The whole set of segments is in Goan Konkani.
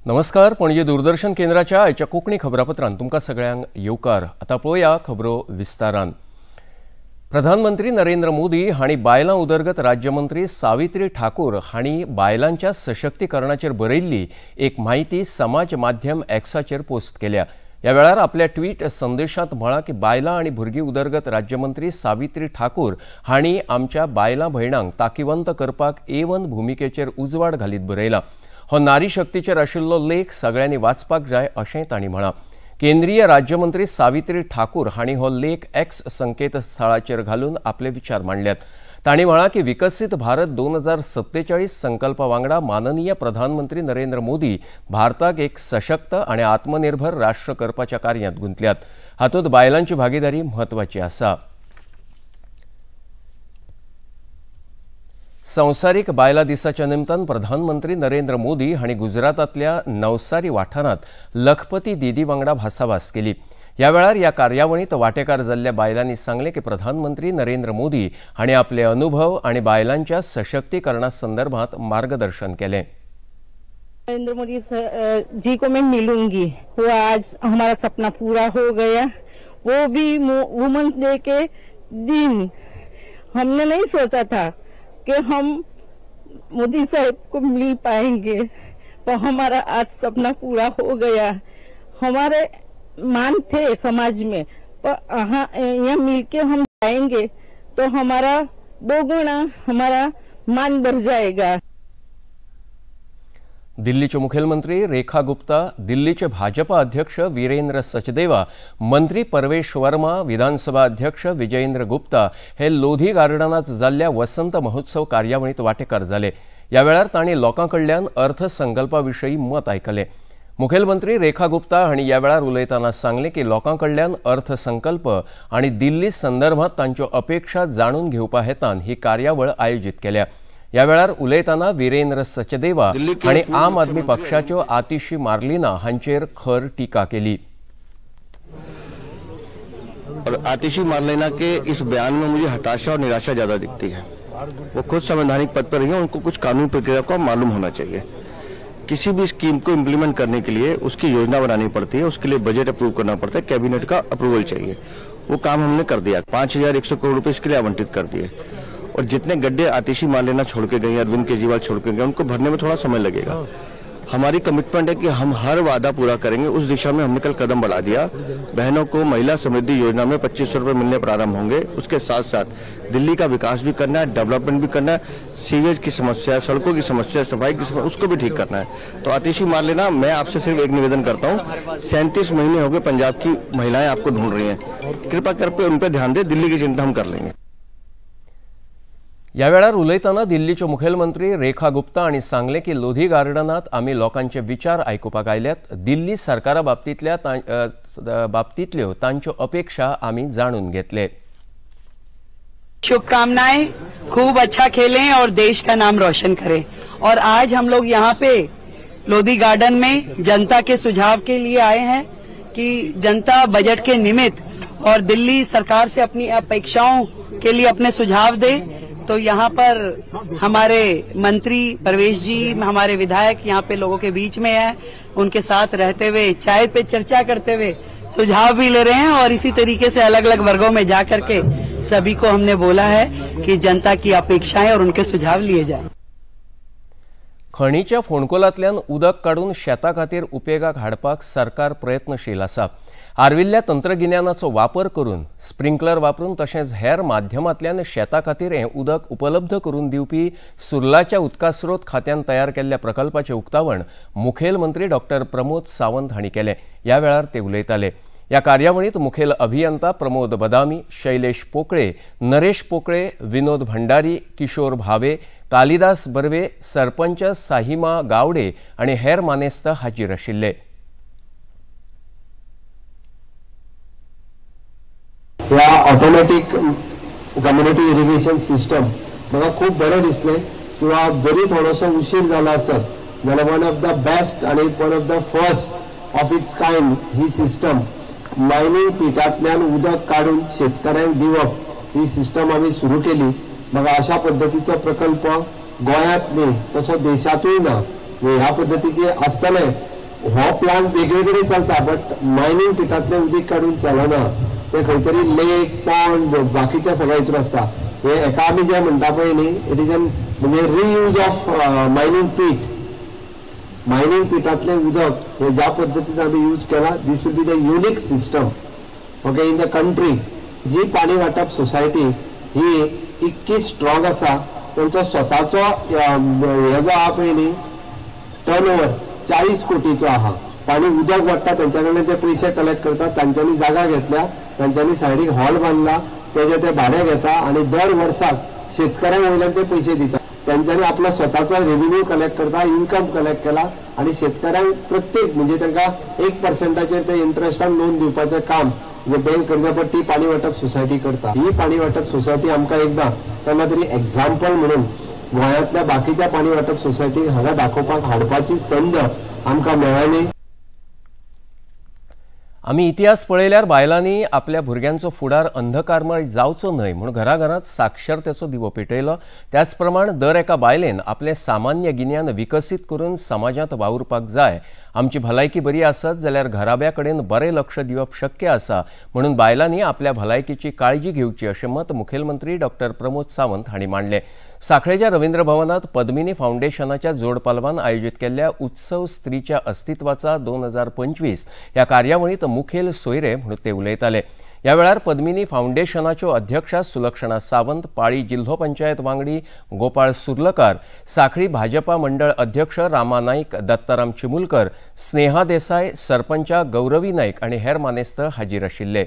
नमस्कार, पणजे दूरदर्शन केंद्राच्या आयच्या कोंकणी खबरापत्रांत तुमकां सगळ्यांक येवकार। आतां पळोवया खबरो विस्तारान। प्रधानमंत्री नरेंद्र मोदी हांणी बायलां उदरगत राज्यमंत्री सावित्री ठाकूर हांणी बायलांच्या सशक्तीकरणाचेर बरयल्ली एक म्हायती समाज माध्यम एक्साचेर पोस्ट केल्या। ह्या वेळार आपल्या ट्वीट संदेशांत म्हळां की बायलां आनी भुरगीं उदरगत राज्यमंत्री सावित्री ठाकूर हांणी आमच्या बायलां भयणांक ताकीवंत करपाक एवन भुमिकेचेर उजवाड घालीत बरयला। हो नारी शक्तीचेर आशिल्लो लेख सगळ्यांनी वाचपाक जाय अशें तांणी म्हळां। केंद्रीय राज्यमंत्री सावित्री ठाकूर हांणी हो लेख एक्स संकेतस्थळाचेर घालून आपले विचार मांडल्यात। तांणी म्हळां की विकसीत भारत 2047 संकल्पा वांगडा माननीय प्रधानमंत्री नरेंद्र मोदी भारताक एक सशक्त आनी आत्मनिर्भर राष्ट्र करपाच्या कार्यांत गुंतल्यात। हातूंत बायलांची भागीदारी म्हत्वाची आसा। संवसारीक बायलां दिसाच्या निमतान प्रधानमंत्री नरेंद्र मोदी हांणी गुजरातांतल्या नवसारी वाठारांत लखपती दिदी वांगडा भासाभास केली। ह्या वेळार ह्या कार्यावळींत वांटेकार जाल्ल्या बायलांनी सांगलें की प्रधानमंत्री नरेंद्र मोदी हांणी आपले अनुभव आनी बायलांच्या सशक्तीकरणा संदर्भात मार्गदर्शन केलें। नरेंद्र मोदी जी को मैं मिलूंगी वो आज हमारा सपना पूरा हो गया। वो भी वुमेन्स डे के दिन हमने नहीं सोचा था कि हम मोदी साहब को मिल पाएंगे, पर हमारा आज सपना पूरा हो गया। हमारे मान थे समाज में, पर यहाँ मिलके हम जाएंगे तो हमारा 2 गुना हमारा मान बढ़ जाएगा। दिल्लीचे मुख्यमंत्री रेखा गुप्ता, दिल्लीचे भाजपा अध्यक्ष वीरेंद्र सचदेवा, मंत्री परवेश वर्मा, विधानसभा अध्यक्ष विजयेंद्र गुप्ता हे लोधी गार्डनात जाल्ल्या वसंत महोत्सव कार्यावळींत वांटेकार जाले। ह्या वेळार तांणी लोकां कडल्यान अर्थसंकल्पा विशीं मत आयकलें। मुखेलमंत्री रेखा गुप्ता हांणी ह्या वेळार उलयतना सांगलें की लोकां कडल्यान अर्थसंकल्प आनी दिल्ली संदर्भात तांच्यो अपेक्षा जाणून घेवपा हेतान ही कार्यावळ आयोजीत केल्या। ह्या वेळार उलयतना वीरेंद्र सचदेवा हांणी आम आदमी पक्षाच्यो आतिशी मार्लिना हांचेर खर टीका केली। और आतिशी मार्लिना के इस बयान में मुझे हताशा और निराशा ज्यादा दिखती है। वो खुद संवैधानिक पद पर रही हैं, उनको कुछ कानून प्रक्रिया को मालूम होना चाहिए। किसी भी स्कीम को इम्प्लीमेंट करने के लिए उसकी योजना बनानी पड़ती है, उसके लिए बजट अप्रूव करना पड़ता है, कैबिनेट का अप्रूवल चाहिए। वो काम हमने कर दिया। 5100 करोड़ रुपए इसके लिए आवंटित कर दिए। और जितने गड्ढे आतिशी मार्लिना छोड़ के गई, अरविंद केजरीवाल छोड़ के गए, उनको भरने में थोड़ा समय लगेगा। हमारी कमिटमेंट है कि हम हर वादा पूरा करेंगे। उस दिशा में हमने कल कदम बढ़ा दिया। बहनों को महिला समृद्धि योजना में 2500 रुपये मिलने प्रारंभ होंगे। उसके साथ साथ दिल्ली का विकास भी करना है, डेवलपमेंट भी करना है, सीवेज की समस्या, सड़कों की समस्या, सफाई की समस्या, उसको भी ठीक करना है। तो आतिशी मार्लिना, मैं आपसे सिर्फ एक निवेदन करता हूँ, 37 महीने हो गए पंजाब की महिलाएं आपको ढूंढ रही हैं, कृपा करके उन पर ध्यान दें। दिल्ली की चिंता हम कर लेंगे। ह्या वेळार उलयतना दिल्लीच्यो मुखेलमंत्री रेखा गुप्ता हांणी सांगलें की लोधी गार्डनांत आमी लोकांचे विचार आयकुपाक आयल्यात। दिल्ली सरकारा बाबतींतल्यो तांच्यो अपेक्षा आमी जाणून घेतले। शुभकामनाएं, खूब अच्छा खेलें और देश का नाम रोशन करें। और आज हम लोग यहाँ पे लोधी गार्डन में जनता के सुझाव के लिए आए हैं कि जनता बजट के निमित्त और दिल्ली सरकार से अपनी अपेक्षाओं के लिए अपने सुझाव दे। तो यहाँ पर हमारे मंत्री परवेश जी, हमारे विधायक यहाँ पे लोगों के बीच में हैं, उनके साथ रहते हुए चाय पे चर्चा करते हुए सुझाव भी ले रहे हैं। और इसी तरीके से अलग अलग वर्गों में जा करके सभी को हमने बोला है कि जनता की अपेक्षाएं और उनके सुझाव लिए जाएं। खणीच्या फोंडकुलांतल्यान उदक काडून शेता खातीर उपेगाक हाडपाक सरकार प्रयत्नशील आसा। आर्विल्ल्या तंत्रगिन्यानाचो वापर करून स्प्रिंकलर वापरून तशेंच हेर माध्यमांतल्यान शेता खातीर हें उदक उपलब्ध करून दिवपी सुर्लाच्या उदकास्रोत खात्यान तयार केल्ल्या प्रकल्पाचें उक्तावण मुखेलमंत्री डॉक्टर प्रमोद सावंत हांणी केलें। ह्या वेळार ते उलयताले। ह्या कार्यावळींत मुखेल अभियंता प्रमोद बदामी, शैलेश पोकळे, नरेश पोकळे, विनोद भंडारी, किशोर भावे, कालिदास बर्वे, सरपंच साहिमा गावडे आनी हेर मानेस्त हाजीर आशिल्ले। ह्या ऑटोमॅटीक कम्युनिटी इरिगेशन सिस्टम म्हाका खूब बरें दिसलें किंवा जरी थोडोसो उशीर जाला आसत जाल्यार वन ऑफ the best आनी one of the first of its kind he system mining पिटांतल्यान उदक काडून शेतकऱ्यांक दिवप ही सिस्टम आमी सुरू केली। म्हाका अशा पद्दतीचो प्रकल्प गोंयांत न्ही तसो देशांतूय ना। ह्या पद्दतीचे आसतले हो प्लांट वेगळे कडेन चलता बट मायनींग पिटांतलें उदीक काडून चलना, ते खंय तरी लेक पॉन्ड बाकीच्या सगळ्या हितून आसता. हे एका आमी जें म्हणटा पळय न्ही, it is an म्हणजे reuse of mining pit. Mining पिटांतलें उदक हे ज्या पद्दतीन आमी यूज केला, this will be the unique system okay in the country. जी पाणी वांटप सोसायटी ही इतकी स्ट्रॉंग आसा, तांचो स्वताचो हे जो आहा पळय न्ही टर्न ओवर 40 कोटीचो आहा. पाणी उदक वाडटा तांच्या कडल्यान ते पयशे कलेक्ट करतात, तांच्यांनी जागा घेतल्या, तांच्यांनी सायडीक हॉल बांदला, तेजे ते भाडें घेता आनी दर वर्साक शेतकऱ्यां वयल्यान ते पयशे दिता. तांच्यांनी आपलो स्वताचो रेव्हेन्यू कलेक्ट करता, इन्कम कलेक्ट केला आनी शेतकऱ्यांक प्रत्येक म्हणजे तांकां 1% ते इंट्रस्टान लोन दिवपाचें काम म्हणजे बँक करता, पण ती पाणी वांटप सोसायटी करता. ही पाणी वांटप सोसायटी आमकां एकदां केन्ना तरी एग्जाम्पल म्हणून गोंयांतल्या बाकीच्या पाणी वांटप सोसायटीक हांगा दाखोवपाक हाडपाची संद आमकां मेळ्ळी. आमी इतिहास पळयल्यार बायलांनी आपल्या भुरग्यांचो फुडार अंधकारमय जावचो न्हय म्हूण घराघरांत साक्षरतेचो दिवो पेटयलो. त्याच प्रमाण दर एका बायलेन आपलें सामान्य गिन्यान विकसीत करून समाजांत वावुरपाक जाय. आमची भलायकी बरी आसत जाल्यार घराब्या कडेन बरें लक्ष दिवप शक्य आसा म्हणून बायलांनी आपल्या भलायकेची काळजी घेवची अशें मत मुखेलमंत्री डॉक्टर प्रमोद सावंत हांणी मांडलें. साखळेच्या रवींद्र भवनात पद्मिनी फाउंडेशनाच्या जोडपालवान आयोजित केल्ल्या उत्सव स्त्रीच्या अस्तित्वाचा 2025 ह्या कार्यावळींत मुखेल सोयरे म्हणून ते उलयताले. ह्या वेळार पद्मिनी फाउंडेशनाच्यो अध्यक्षा सुलक्षणा सावंत, पाळी जिल्हो पंचायत वांगडी गोपाळ सुर्लकार, साखळी भाजपा मंडळ अध्यक्ष रामा नाईक, दत्ताराम चिमुलकर, स्नेहा देसाय, सरपंचा गौरवी नाईक आनी हेर मानेस्त हाजीर आशिल्ले.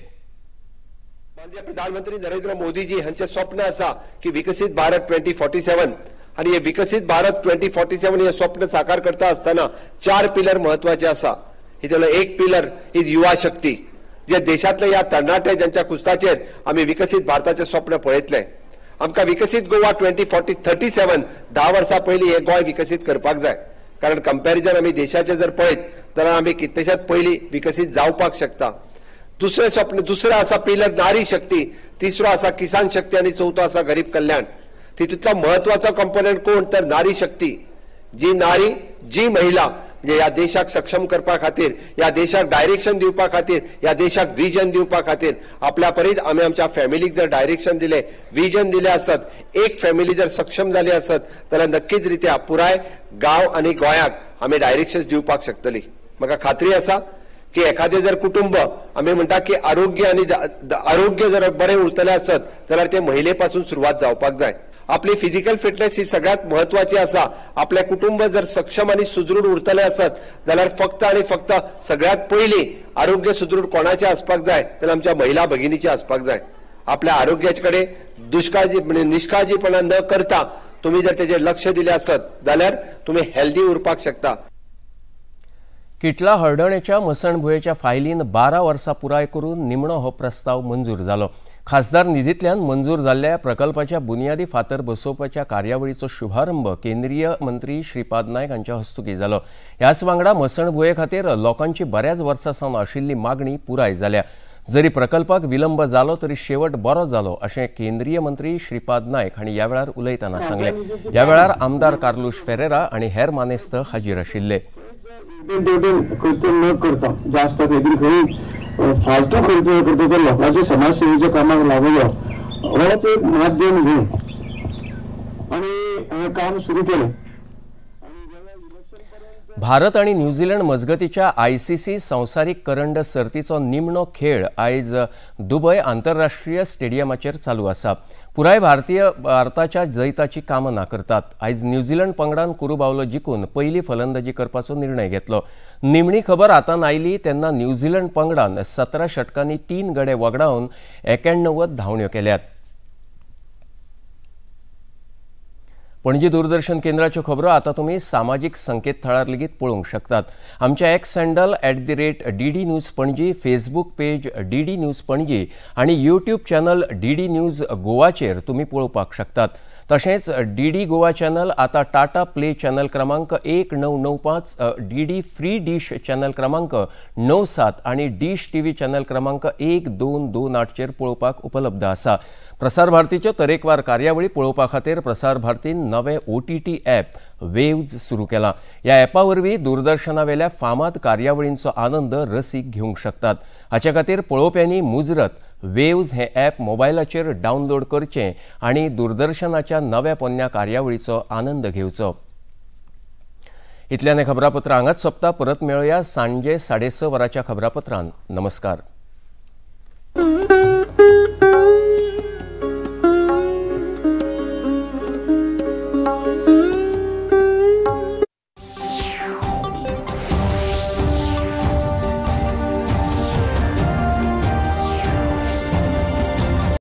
माननीय प्रधानमंत्री नरेंद्र मोदीजी हांचे स्वप्न आसा की विकसीत भारत 2047 आनी हे विकसीत भारत 2047 हे स्वप्न साकार करता आसतना 4 पिलर म्हत्वाचे आसा. हितूंतलो एक पिलर is युवा शक्ती, जे देशांतले ह्या तरणाटे ज्यांच्या कुस्ताचेर आमी विकसीत भारताचें स्वप्न पळयतले. आमकां विकसीत गोवा 2037 10 वर्सां पयलीं हें गोंय विकसीत करपाक जाय, कारण कंपॅरिजन आमी देशाचें जर पळयत जाल्यार आमी कितलेशात पयलीं विकसीत जावपाक शकता. दुसरें स्वप्न, दुसरें आसा पिलर नारी शक्ती, तिसरो आसा किसान शक्ती आनी चवथो आसा गरीब कल्याण. तितूंतलो म्हत्वाचो कंपोनंट कोण तर नारी शक्ती. जी नारी, जी महिला म्हणजे ह्या देशाक सक्षम करपा खातीर, ह्या देशाक डायरेक्शन दिवपा खातीर, ह्या देशाक विजन दिवपा खातीर आपल्या परीत आमी आमच्या फॅमिलीक जर डायरेक्शन दिलें, विजन दिलें आसत, एक फॅमिली जर सक्षम जाली आसत जाल्यार नक्कीच रित्या पुराय गांव आनी गोंयाक आमी डायरेक्शन दिवपाक शकतली. म्हाका खात्री आसा की एखादें जर कुटुंब आमी म्हणटा की आरोग्य आनी आरोग्य जर बरें उरतलें आसत जाल्यार ते महिले पासून सुरवात जावपाक जाय. आपली फिजिकल फिटनेस ही सगळ्यात म्हत्वाची आसा. आपलें कुटुंब जर सक्षम आनी सुदृढ उरतलें आसत जाल्यार फक्त आनी फक्त सगळ्यात पयलीं आरोग्य सुदृढ कोणाचें आसपाक जाय जाल्यार आमच्या महिला भगिनीचें आसपाक जाय. आपल्या आरोग्याचे कडेन दुष्काळजी म्हणजे निष्काळजीपणा न करता तुमी जर तेजेर लक्ष दिलें आसत जाल्यार तुमी हेल्दी उरपाक शकता. किटला हळदणेच्या मसणभुंयेच्या फायलीन 12 वर्सां पुराय करून निमणो हो प्रस्ताव मंजूर जालो. खासदार निधींतल्यान मंजूर जाल्ल्या प्रकल्पाच्या बुनियादी फातर बसोवपाच्या कार्यावळीचो शुभारंभ केंद्रीय मंत्री श्रीपाद नायक हांच्या हस्तुकीं जालो. ह्याच वांगडा मसणभुंये खातीर लोकांची बऱ्याच वर्सां सावन आशिल्ली मागणी पुराय जाल्या. जरी प्रकल्पाक विलंब जालो तरी शेवट बरो जालो अशें केंद्रीय मंत्री श्रीपाद नायक हांणी ह्या वेळार उलयतना सांगलें. ह्या वेळार आमदार कार्लूश फेरेरा आनी हेर मानेस्त हाजीर आशिल्ले. खर्च न करता जास्त खंय खंय फालतू खर्च न करता तर लोकांच्या समाजसेवेच्या कामाक लागूया होच एक माध्यम घेवन आनी काम सुरू केलें. भारत आनी न्यूझीलंड मजगतीच्या आयसीसी संवसारीक करंड सर्तीचो निमणो खेळ आयज दुबय आंतरराष्ट्रीय स्टेडियमाचेर चालू आसा. पुराय भारतीय भारताच्या जैताची कामना करतात. आयज न्यूझीलंड पंगडान कुरूबावलो जिखून पयली फलंदाजी करपाचो निर्णय घेतलो. निमणी खबर हातान आयली तेन्ना न्यूझीलंड पंगडान 17 षटकांनी 3 गडे वगडावन 91 धांवण्यो केल्यात. पणजी दूरदर्शन केंद्राच्यो खबरो आतां तुमी सामाजीक संकेतथळार लेगीत पळोवंक शकतात. आमच्या X handle @DD News Panaji, Facebook page DD News Panaji आनी यूट्यूब चॅनल DD news गोवाचेर तुमी पळोवपाक शकतात. तशेंच डीडी गोवा चॅनल आतां टाटा प्ले चॅनल क्रमांक 1995, डीडी फ्री डिश चॅनल क्रमांक 97 आनी डिश टीव्ही चॅनल क्रमांक 1228चेर पळोवपाक उपलब्ध आसा. प्रसार भारतीच्यो तरेकवार कार्यावळी पळोवपा खातीर प्रसार भारतीन नवे OTT app waves सुरू केला. ह्या ॲपा वरवीं दूरदर्शनावेल्या फामाद कार्यावळींचो आनंद रसीक घेवंक शकतात. हाचे खातीर पळोवप्यांनी मुजरत वेव्ज हे ॲप मोबायलाचेर डावनलोड करचें आनी दूरदर्शनाच्या नव्या पोन्न्या कार्यावळीचो आनंद घेवचो. इतल्यान खबरापत्र हांगाच सोंपता. परत मेळया सांजे 6:30 वरांच्या खबरापत्रान. नमस्कार.